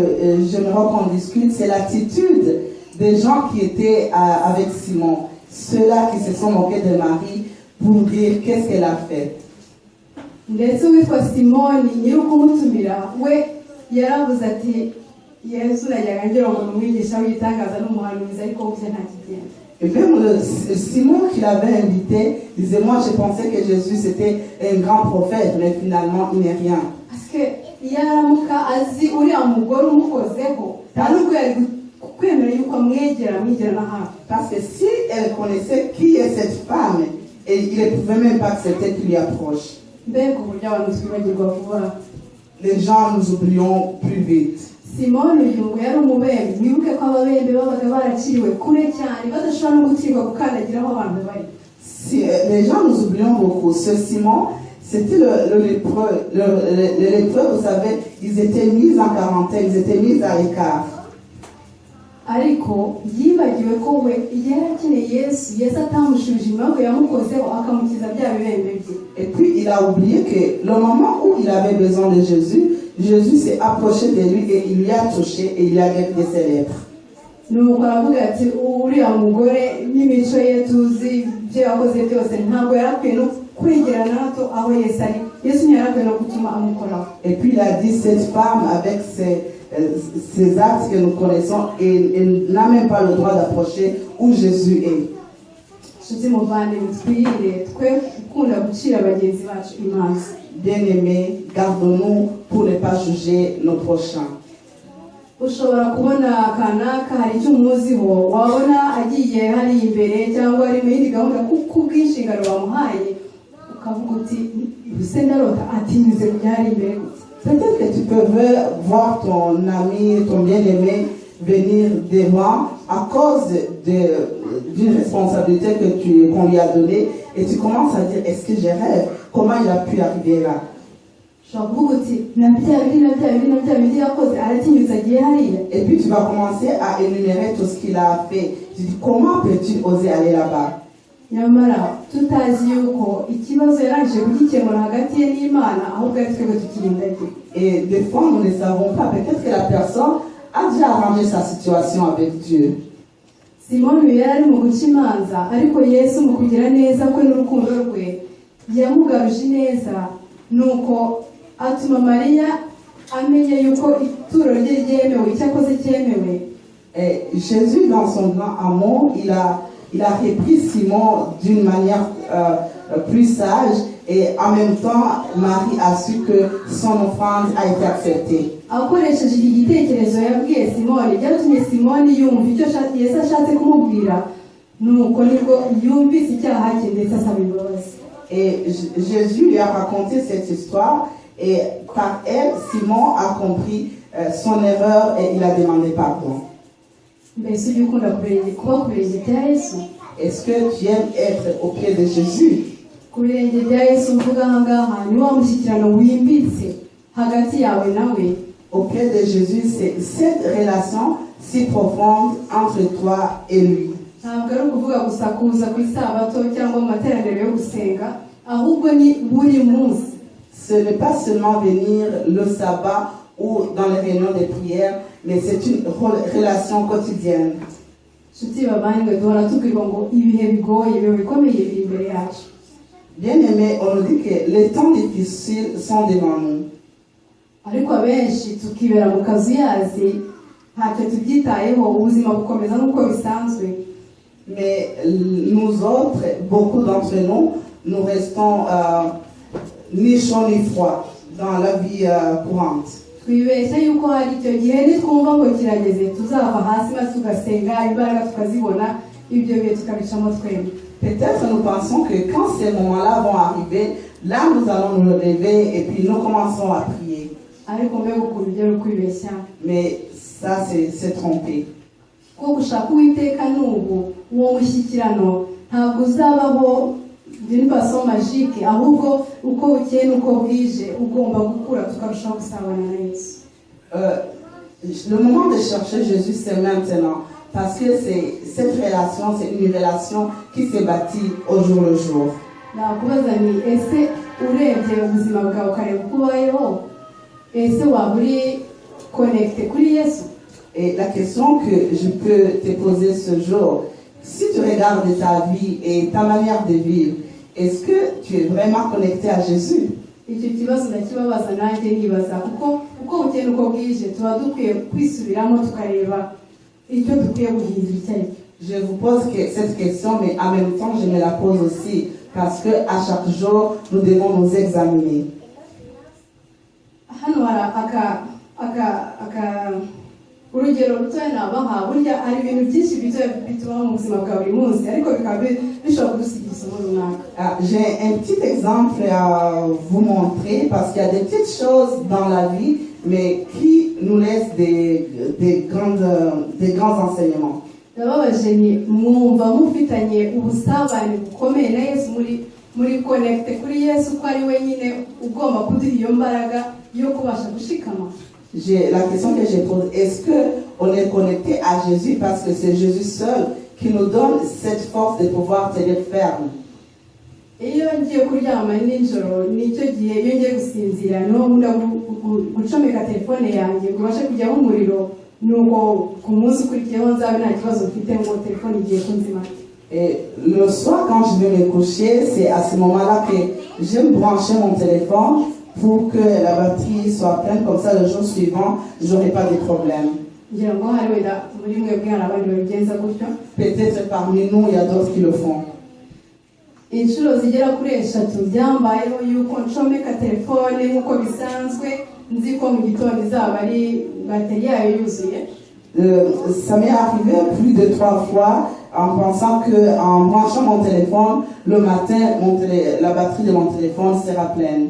j'aimerais qu'on discute, c'est l'attitude des gens qui étaient avec Simon. Ceux-là qui se sont moqués de Marie pour dire qu'est-ce qu'elle a fait. Ndetse uwitwa Simoni nyiri ukumutumira we yaravuze ati Yesu najyaga ngira ngo ni umwigisha w'igitangaza n'umuhanuzi ariko burya nta kigenda. Et même le Simon qui l'avait invité disait, moi, je pensais que Jésus, c'était un grand prophète, mais finalement il n'est rien. Parce que iyo aramuka azi uriya mugore umukozeho nta nubwo yari kwemera yuko amwegera amwegera na hafi. Parce que si elle connaissait qui est cette femme, et il ne pouvait même pas accepter qu'il lui approche. Mbega uburyo abantu twibagirwa vuba. Les gens, nous oublions plus vite. Simoni uyu ngo yari umubembe mwibuke ko ababembe babaga baraciriwe kure cyane badashobora no gucirwa gukandagira aho abantu bari. Si, les gens, nous oublions beaucoup. Ce Simon, c'était le lépreux. Le lépreux, vous savez, ils étaient mis en quarantaine, ils étaient mis à l'écart. Ariko yibagiwe ko we yari akeneye Yesu Yesu atamushubije inyuma ahubwo yamukozeho akamukiza bya bibembe bye. Et puis, il a oublié que le moment où il avait besoin de Jésus, Jésus s'est approché de lui et il lui a touché et il lui a guéri de ses lèpres. Nuko aravuga ati uriya mugore n'imico ye tuzi ibyo yakoze byose ntabwo yari akwiye no kwegera na hato aho Yesu ari Yesu ntiyari akwiye no gutuma amukoraho. Et puis, il a dit, cette femme, avec ses actes que nous connaissons, et n'a même pas le droit d'approcher où Jésus est. Nshuti muvandimwe twirinde twe gukunda gucira bagenzi bacu imanza. Bien-aimés, gardons-nous pour ne pas juger nos prochains. Ushobora kubona kanaka hari icyo umuziho wabona agiye hari imbere cyangwa ari mu yindi gahunda kubw'inshingano bamuhaye ukavuga uti ubuse ndarota atinyuze kujya hari imbere gute. Peut-être que tu peux voir ton ami, ton bien-aimé venir devant à cause d'une responsabilité qu'on lui a donnée et tu commences à dire, est-ce que je rêve? Comment il a pu arriver là? Ushobora kuvuga uti na bya bindi na bya bindi na bya bindi yakoze aratinyutse agiye hariya. Et puis tu vas commencer à énumérer tout ce qu'il a fait. Tu dis, comment peux-tu oser aller là-bas? Nyamara tutazi yuko ikibazo yarangije kugikemura hagati ye n'Imana, ahubwo ari twebwe tukirindagira. Et des fois, nous ne savons pas. Peut-être que la personne a déjà arrangé sa situation avec Dieu. Simoni uyu yari ari mu guca imanza, ariko Yesu mu kugira neza kwe n'urukundo rwe yamugaruje neza, nuko atuma Mariya amenya yuko ituro rye ryemewe, icyo akoze cyemewe. Et Jésus, dans son grand amour, il a repris Simon d'une manière plus sage et en même temps, Marie a su que son offrande a été acceptée. Akoresheje iki gitekerezo yabwiye Simoni, byatumye Simoni yumva icyo Yesu ashatse kumubwira, nuko nibwo yumvise icyaha cye ndetse asaba imbabazi. Et Jésus lui a raconté cette histoire et par elle, Simon a compris son erreur et il a demandé pardon. Mbese ujya ukunda kuba ku birenge bya Yesu? Est-ce que tu aimes être au pied de Jésus? Ku birenge bya Yesu mvuga aha ngaha ni wa mushyikirano wimbitse hagati yawe nawe. Au pied de Jésus, c'est cette relation si profonde entre toi et lui. Ntabwo ari ukuvuga gusa kuza ku isabato cyangwa mu materaniro yo gusenga, ahubwo ni buri munsi. Ce n'est pas seulement venir le sabbat ou dans les réunions de prière, mais c'est une relation quotidienne. Nshuti bavandimwe, duhora tubwirwa ngo ibihe bigoye, ibihe bikomeye biri imbere yacu. Bien aimé, on nous dit que les temps difficiles sont devant nous. Ariko abenshi tukibera mu kazuyazi, ntacyo tubyitayeho, ubuzima bukomeza nk'uko bisanzwe. Mais nous autres, beaucoup d'entre nous, nous restons ni chaud ni froid dans la vie courante. Twibeshya yuko hari icyo gihe nitwumva ngo kirageze tuzava hasi maze tugasenga, imbaraga tukazibona, ibyo bihe tukabicamo twembi. Peut-être nous pensons que quand ces moments-là vont arriver, là nous allons nous lever et puis nous commençons à prier. Ariko mbega ukuntu ugera ukwibeshya! Mais ça, c'est trompé. Kuko gushaka Uwiteka n'ubu, uwo mushyikirano ntabwo uzabaho d'une façon magique, ahubwo uko bukeye n'uko bwije ugomba gukura tukarushaho gusabana na Yesu. Le moment de chercher Jésus, c'est maintenant. Parce que c'est cette relation, c'est une relation qui s'est bâtie au jour le jour. Nakubaza ni ese urebye ubuzima bwawe ukareba uko ubayeho, ese waba uri connecté kuri Yesu? Et la question que je peux te poser ce jour, si tu regardes ta vie et ta manière de vivre, est-ce que tu es vraiment connecté à Jésus? Icyo kibazo ndakibabaza nanjye nibaza, kuko uko bukeye n'uko bwije tuba dukwiye kwisubiramo tukareba icyo dukwiye guhindura icyo ari cyo. Je vous pose cette question, mais en même temps, je me la pose aussi, parce que à chaque jour, nous devons nous examiner. Hano hari aka urugero rutoya nabaha. Burya hari ibintu byinshi bito bitubaho mu buzima bwa buri munsi, ariko bikaba bishobora kudusigira isomo runaka. Ah, j'ai un petit exemple à vous montrer parce qu'il y a des petites choses dans la vie, mais qui nous laissent des grands enseignements. Ndababaje ni mwumva mufitanye ubusabane bukomeye na Yesu, muri connecté kuri Yesu, ko ari we nyine ugomba kuduha iyo mbaraga yo kubasha gushikama? La question que je pose, est-ce qu'on est connecté à Jésus parce que c'est Jésus seul qui nous donne cette force de pouvoir tenir ferme? Iyo ngiye kuryama nijoro, nicyo gihe iyo ngiye gusinzira niho nkunda gucomeka telefone yanjye ngo ibashe kujyaho umuriro, nuko ku munsi ukurikiyeho nzabe nta kibazo mfite ngo telefone igiye kunzima. Et le soir, quand je vais me coucher, c'est à ce moment-là que j'aime brancher mon téléphone pour que la batterie soit pleine. Comme ça, le jour suivant, je n'aurai pas de problème. Ngira ngo hari wenda muri mwebwe hari abandi babigenza gutyo. Peut-être parmi nous, il y a d'autres qui le font. Inshuro zigera kuri eshatu byambayeho yuko ncomeka telefone nk'uko bisanzwe, nzi ko mu gitondo izaba ari bateri yayo yuzuye. Ça m'est arrivé plus de trois fois en pensant que en branchant mon téléphone, le matin, la batterie de mon téléphone sera pleine.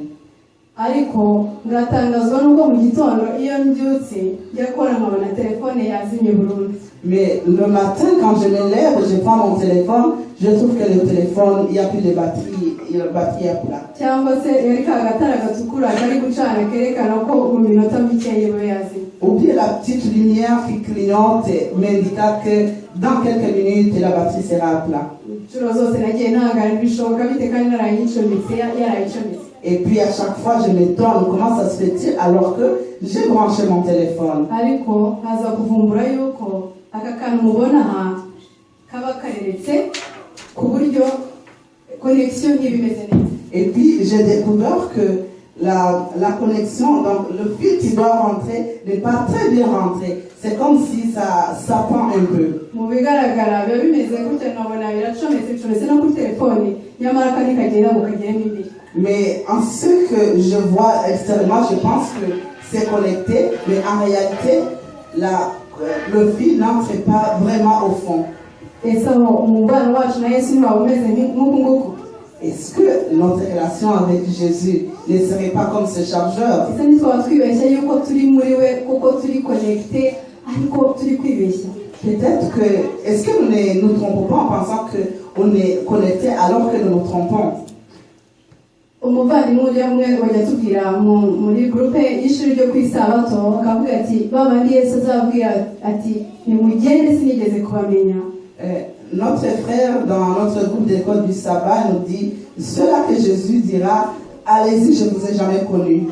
Ariko ngatangazwa n'uko mu gitondo iyo mbyutse njya kubona nkabona telefone yazimye burundu. Mais le matin, quand je me lève, je prends mon téléphone, je trouve que le téléphone, il n'y a plus de batterie, la batterie est plat. Cyangwa se yari ka gatara gatukura kari gucana kerekana ko mu minota mike iba yazimye. Ou bien la petite lumière qui clignote m'indiqua que dans quelques minutes, la batterie sera à plat. Inshuro zose nagiye ntangara, bishoboka bite kandi narayicometse, yarayicometse? Et puis à chaque fois, je m'étonne comment ça se fait-il alors que j'ai branché mon téléphone. Ariko nkaza kuvumbura yuko aka kantu mubona aha kaba kareretse ku buryo connexion ntiba imeze neza. Et puis j'ai découvert que la connexion, donc le fil qui doit rentrer n'est pas très bien rentré. C'est comme si ça pend un peu. Mu bigaragara biba bimeze gutya, nkabona biracometse, bicometse no kuri telefone, nyamara aka ntikagenda ngo kageremo imbere. Mais en ce que je vois extérieurement, je pense que c'est connecté, mais en réalité, le fil n'entre pas vraiment au fond. Ese aho umubano wacu na Yesu ntiwaba umeze nk'uku nguku? Est-ce que notre relation avec Jésus ne serait pas comme ce chargeur? Ese ntitwaba twibeshya yuko turi muri we kuko turi connecté, ariko turi kwibeshya? Peut-être que, est-ce que nous ne nous trompons pas en pensant qu'on est connecté alors que nous nous trompons? Umuvandimwe ujya umwe bajya tubwira muri groupe y'ishuri ryo ku isabato, akavuga ati ba bandi Yesu azabwira ati nimugende sinigeze kubamenya. Notre frère dans notre groupe d'école du sabbat nous dit, ceux-là que Jésus dira, allez-y, je ne vous ai jamais connu.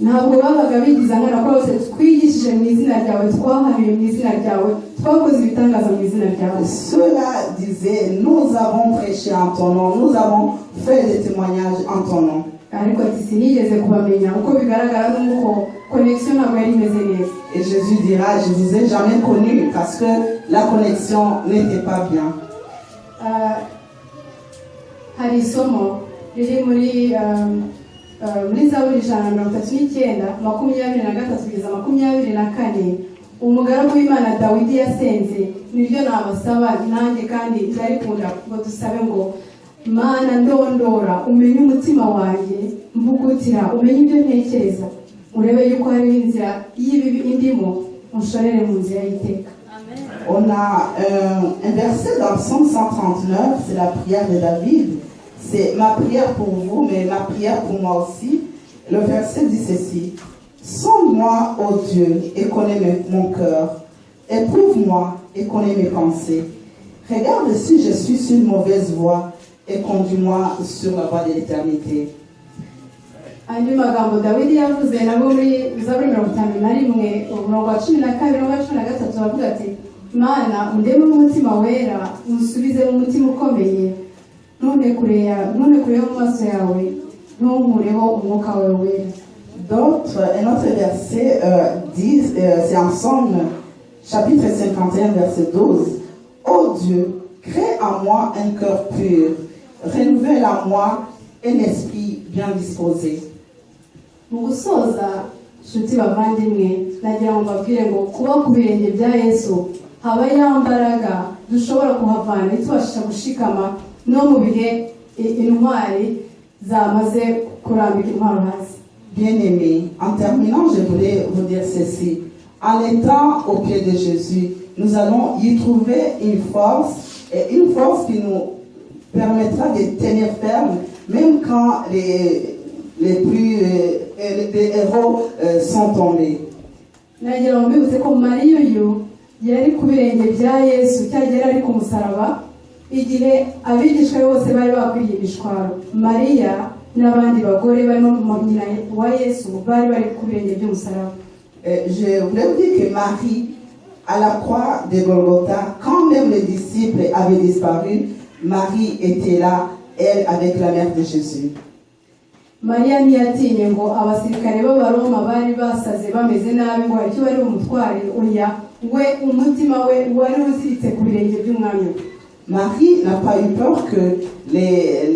Ntabwo babaga bigiza nkana ko bose twigishije mu izina ryawe, twahanuye mu izina ryawe, twakoze ibitangaza mu izina ryawe. Ceux-là disaient, nous avons prêché en ton nom, nous avons fait des témoignages en ton nom. Ariko ati sinigeze kubamenya, uko bigaragara nuko connexion ntabwo yari imeze neza. Et Jésus dira, je ne vous ai jamais connu parce que la connexion n'était pas bien. Ah, hari isomo riri muri Zaburi 139, 23 kugeza 24, umugaragu w'Imana Dawidi yasenze. Niryo nabasaba nanjye kandi ndarikunda, ngo dusabe ngo Mana ndondora umenye umutima wanjye, mvugutira umenye ibyo ntekereza, urebe yuko hariho inzira y'ibibi indimo, unshorere mu nzira y'iteka. On a un verset dans le Psaume 139, c'est la prière de David. C'est ma prière pour vous, mais ma prière pour moi aussi. Le verset dit ceci. Sonde-moi, ô Dieu, et connais mon cœur. Éprouve-moi et connais mes pensées. Regarde si je suis sur une mauvaise voie et conduis-moi sur la voie de l'éternité. Andi magambo Dawidi yavuze nabo muri Zaburi 51, umurongo wa 12 n'uwa 13, aravuga ati Mana undeme umutima wera, unsubize mu mutima ukomeye, ntunte kure yo mu maso yawe, ntunkureho umwuka wawe wera. Un autre verset dit, c'est en Psaume chapitre 51, verset 12. Ô Dieu, crée en moi un cœur pur, renouvelle en moi un esprit bien disposé. Mu gusoza, nshuti bavandimwe, nagira ngo mbabwire ngo kuba ku birenge bya Yesu haba ya mbaraga dushobora kuhavana itubashisha gushikama no mu bihe intwari zamaze kurambika intwaro hasi. Bien-aimés, en terminant, je voulais vous dire ceci. En étant au pied de Jésus, nous allons y trouver une force, et une force qui nous permettra de tenir ferme, même quand les héros sont tombés. Nagira ngo mbibutse ko Mariya uyu yari ku birenge bya Yesu cyangwa yari ari ku musaraba igihe abigishwa be bose bari bakwiriye imishwaro. Mariya n'abandi bagore barimo nyina wa Yesu bari bari ku birenge by'umusaraba. Je voulais vous dire que Marie, à la croix de Golgotha, quand même les disciples avaient disparu, Marie était là, elle avec la mère de Jésus. Mariya ntiyatinye ngo abasirikare b'Abaroma bari basaze bameze nabi ngo hari icyo bari bumutware. Oya, we umutima we wari uziritse ku birenge by'umwami we. Marie n'a pas eu peur que les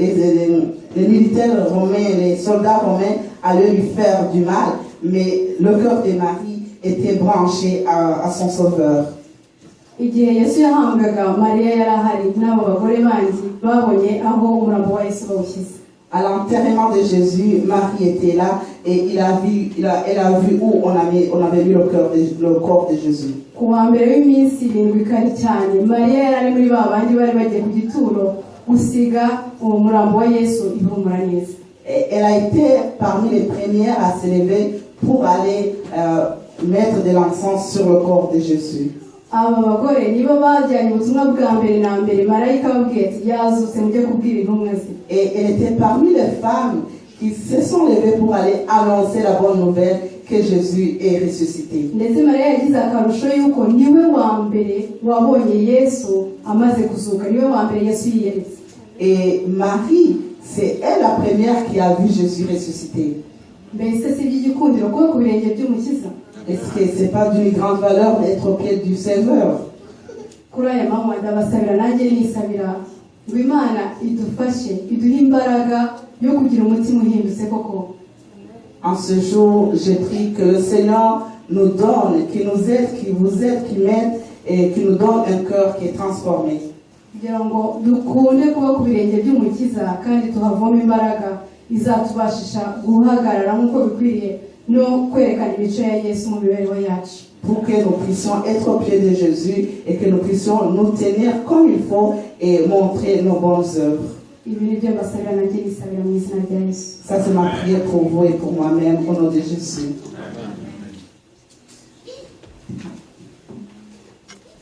militaires romains, les soldats romains allaient lui faire du mal, mais le cœur de Marie était branché à son sauveur. Igihe Yesu yahambwaga, Mariya yari ahari n'abo bagore bandi babonye aho umurambo wa Yesu bawushyize. À l'enterrement de Jésus, Marie était là et il a vu, il a, elle a vu où on avait mis le corps de Jésus. Ku wa mbere w'iminsi irindwi kare cyane, Mariya yari ari muri ba bandi bari bagiye ku gituro gusiga uwo murambo wa Yesu ihumura neza. Et elle a été parmi les premières à se lever pour aller mettre de l'encens sur le corps de Jésus. Aba bagore nibo bajyanye ubutumwa bwa mbere na mbere marayika ababwiye ati yazutse mujye kubwira intumwa ze. Et elle était parmi les femmes qui se sont levées pour aller annoncer la bonne nouvelle que Jésus est ressuscité. Ndetse Mariya yagize akarusho y'uko niwe wa mbere wabonye Yesu amaze kuzuka, niwe wa mbere Yesu yiyeretse. Et Marie, c'est elle la première qui a vu Jésus ressuscité. Mbese si iby'igikundiro kuba ku birenge by'Umukiza? Est-ce que c'est pas d'une grande valeur d'être au pied du Seigneur? Kuri aya manywa ndabasabira nanjye nisabira ngo Imana idufashe iduhe imbaraga yo kugira umutima uhindutse koko. En ce jour, je prie que le Seigneur nous donne, qu'il nous aide, qu'il vous aide, qu'il m'aide et qu'il nous donne un cœur qui est transformé. Kugira ngo dukunde kuba ku birenge by'Umukiza kandi tuhavome imbaraga izatubashisha guhagarara nk'uko bikwiriye no kwerekana imico ya Yesu mu mibereho yacu. Pour que nous puissions être au pied de Jésus et que nous puissions nous tenir comme il faut et montrer nos bonnes œuvres. Ibi ni byo mbasabira nanjye nisabira mu izina rya Yesu. Ça, c'est ma prière pour vous et pour moi-même au nom de Jésus.